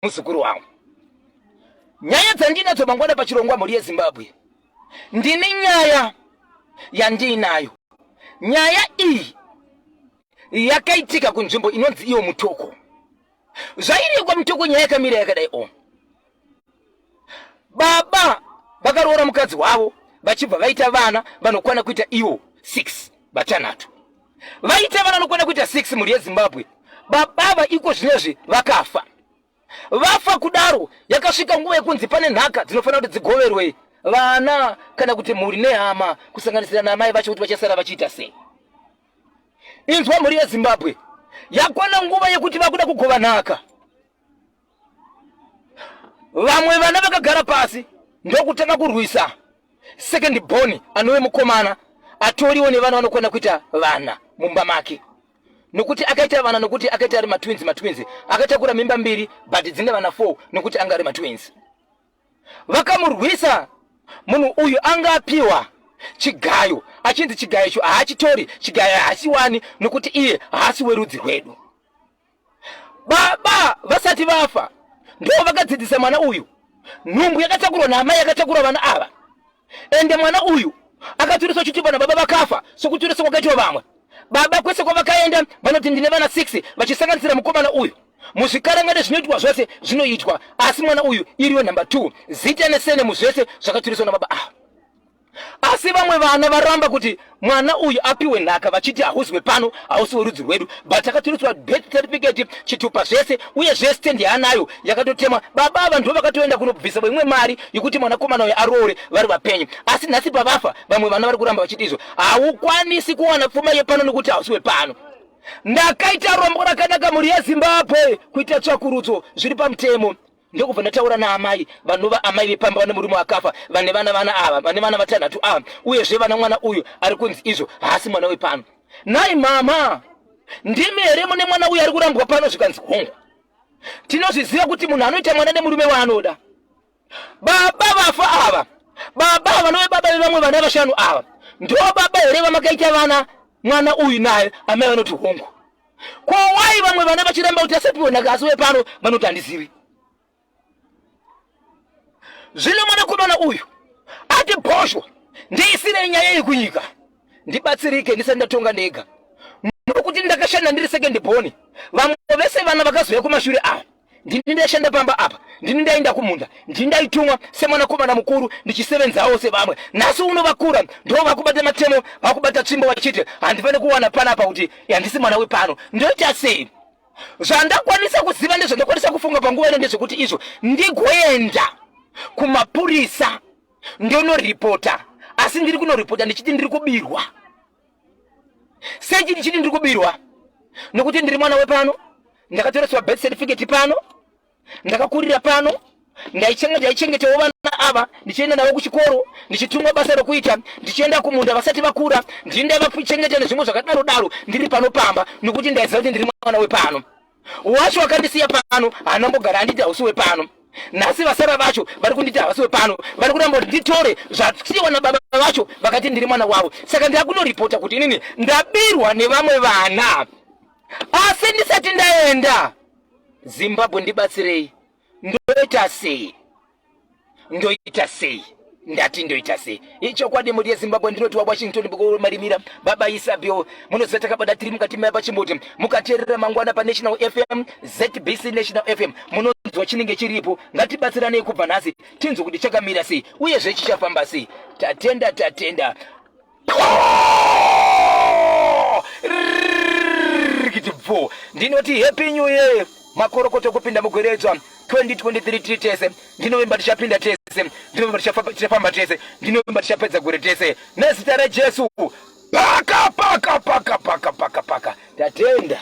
Muzukuru wangu, nyaya dzandinadzo mangwana pachirongwa mhuri yeZimbabwe, ndine nyaya yandiinayo. Nyaya iyi yakaitika kunzvimbo inonzi iyo Mutoko. Zvairi kwaMutoko, nyaya yakamira yakadai o baba vakaroora mukadzi wavo vachibva vaita vana vanokwana kuita ivo 6, vatanhatu. Vaita vana vanokwana kuita 6, mhuri yeZimbabwe. Babava iko zvinezvi vakafa. Vafa kudaro, yakasvika nguva yekunzi pane nhaka dzinofanira kuti dzigoverwe vana kana kuti mhuri nehama, kusanganisira naamai vacho, kuti vachasara vachiita sei. Inzwa, mhuri yeZimbabwe, yakwana nguva yekuti vakuda kugova nhaka. Vamwe vana vakagara pasi ndokutanga kurwisa second born, anove mukomana atoriwo nevana vanokwana kuita vana mumba make, nokuti akaita vana, nokuti akaita ari matwins. Matwins, akatakura mimba mbiri, but dzine vana 4 nokuti anga ari matwins. Vakamurwisa. Munhu uyu anga apiwa chigayo, achinzi chigayo icho haachitori, chigayo haasiwani nokuti iye haasi werudzi rwedu. Baba vasati vafa ndo vakadzidzisa mwana uyu. Nhumbu yakatakurwa naamai yakatakura vana ava, ende mwana uyu akaturiswa chitupa nababa vakafa, sokuturisa kwakaitwa vamwe baba kwese kwavakaenda. Vanoti ndine vana 6, vachisanganisira mukomana uyu. Muzvikarangade zvinoitwa zvose zvinoitwa, asi mwana uyu iriyo nhamba 2, zita nesene muzvese zvakaturiswa nababa ava. Asi vamwe vana varamba kuti mwana uyu apiwe nhaka, vachiti hausi wepano, hausi werudzi rwedu, but akaturiswa birth certificate, chitupa, zvese, uye zvestendi yaanayo yakatotemwa. Baba ava ndo vakatoenda kunobvisa imwe mari yekuti mwanakomana uyu aroore vari vapenyu. Asi nhasi pavafa, vamwe vana vari kuramba vachiti izvo haukwanisi kuwana pfuma yepano nekuti hausi wepano. Ndakaita rombo rakanaka, mhuri yeZimbabwe, kuita tsvakurudzo zviri pamutemo, ndokubva ndataura naamai vanova amai vepamba vane murume akafa, vane vana vana ava, vane vana vatanhatu ava, uyezve vana mwana uyu ari kunzi izvo haasi mwana wepano. Nai mama, ndimi here mune mwana uyu ari kurambwa pano? Zvikanzi hongu. Tinozviziva kuti munhu anoita mwana nemurume waanoda. Baba vafa ava, baba vanove baba vevamwe vana vashanu ava, ndo baba here vamakaita vana mwana uyu naye? Amai vanoti hongu. Ko wai vamwe vana vachiramba kuti asapiwe nhaka asi wepano? Vanoti handizivi. Zvino mwanakomana uyu ati bhozho, ndiisirei nyaya iyi kunyika ndibatsirike ndisati ndatonga ndega, nokuti ndakashanda ndiri second born. Vamwe vese vana vakazouya kumashure ava. Ndini ndaishanda pamba apa, ndini ndaenda kumunda, ndini ndaitumwa semwanakomana mukuru, ndichisevenzawo sevamwe. Nhasi uno vakura, ndo vakubata matemo, vakubata tsvimbo, vachiti handifaniri kuwana panapa kuti handisi mwana wepano. Ndoita sei? Zvandakwanisa kuziva ndezvandakwanisa kufunga panguva ino ndezvekuti izvo ndigoenda kumapurisa ndonoripota, asi ndiri kunoripota ndichiti ndiri kubirwa. Sei ndichiti ndiri kubirwa? Nokuti ndiri mwana wepano, ndakatoreswa birth certificate pano, ndakakurira pano, ndaichengetawo vana ava, ndichienda navo kuchikoro, ndichitumwa basa rokuita, ndichienda kumunda vasati vakura, ndini ndaivachengeta nezvimwe zvakadaro daro, ndiri pano pamba, nokuti ndaiziva kuti ndiri mwana wepano. Wacho wakandisiya pano haana mbogara anditi hausi wepano. Nhasi vasara vacho vari kunditi havasi wepano, vari kuramba kuti nditore zvasiyiwa nababa vacho vakati ndiri mwana wavo. Saka ndakunoripota kuti inini ndabirwa nevamwe vana. Asi ndisati ndaenda, Zimbabwe ndibatsirei, ndoita sei? Ndoita sei? Ndati ndoita sei? Ichokwadi, mhuri yeZimbabwe, ndinoti waWashington marimira, baba Isabel. Munoziva takabada tiri mukati maya pachimbuti. Mukateerera mangwana paNational FM, ZBC National FM, munonzwa chinenge chiripo. Ngatibatsiranei kubva nhasi, tinzwe kuti chakamira sei uyezve chichafamba sei. Tatenda, tatenda. Rikiti bvo. Ndinoti happy new year, makorokoto kupinda mugore 2023. Tiri tese, ndinovimba tichapinda tese, ndinovimba tichafamba tese, ndinovimba tichapedza gore tese nezita raJesu. Paka paka paka paka paka paka. Tatenda.